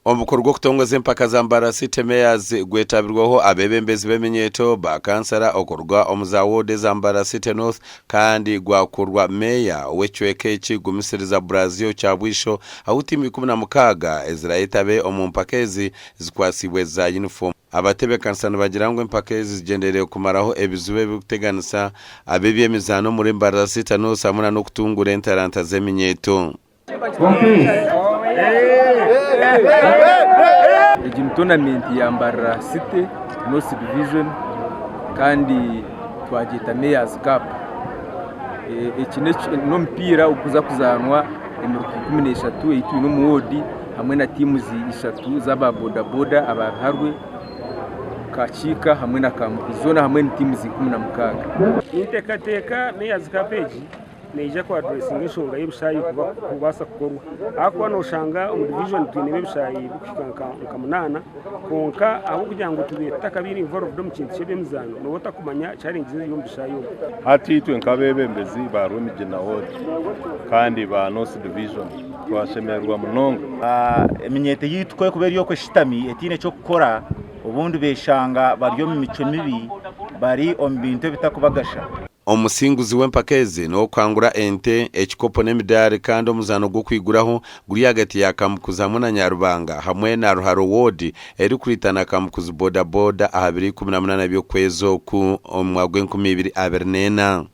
Omukoro gw'okutongoza empaka za Mbarara City Mayors gwetabirweho abeebembezi b'eminyeeto, ba kansara okuruga omu za woodi eza Mbarara City North kandi gwakurwa Meeya w'ekicweka eki Gumisiriza Brazio Kyabwisho ahu tiimu 16 ezirayetabe omu mpaka ezi zikwatsiibwe za yunifoomu. Abatebeekanisa nibagira ngu empaka ezi zigyendereire kumaraho ebizibu ebirikuteganisa ab'eby'emizaano omuri Mbarara City North hamwe na n'okutunguura entaranta z'eminyeeto. Egi ni toonamenti ya Mbarara City North Division kandi twagyeta Mayors Cup. Eki n'omupiira ogurikuza kuzaanwa emiruka 13 ei twine omu woodi hamwe na tiimu ishatu z'aba boda boda aba Biharwe, Kakiika hamwe na Kamukuzi zoona hamwe ni tiimu 16. Ninteekateeka Mayors Cup egi neija ku addressinga enshonga y'ebishaayi kubaasa kukorwa ahakuba noshanga omu divijoni twinemu ebishaayi birikuhika nka munaana kwonka ahabw'okugira ngu tubaire tutakabaire involved omu kintu ky'eby'emizaano nooba otakumanya challenges eziri omu bishaayi omwo. Hati itwe nk'abeebembezi ba Rwemigina Ward kandi ba North Division twashemererwa munonga. Eminyeeto yaitu ku erikuba eri okwo eshutami etaine ky'okukora, obundi beeshanga bari omu micwe mibi, bari omu bintu ebitakubagasha. Omusinguzi w'empaka ezi n'ow'okuhangura ente, ekikopo n'emidaari kandi omuzaano gw'okwiguraho guri ahagati ya Kamukuzi hamwe na Nyarubanga hamwe na Ruharo Ward erikuriitana Kamukuzi Boda Boda aha biro 18 by'okwezi oku omu mwaka gw'enkumi ibiri abiri n'ena.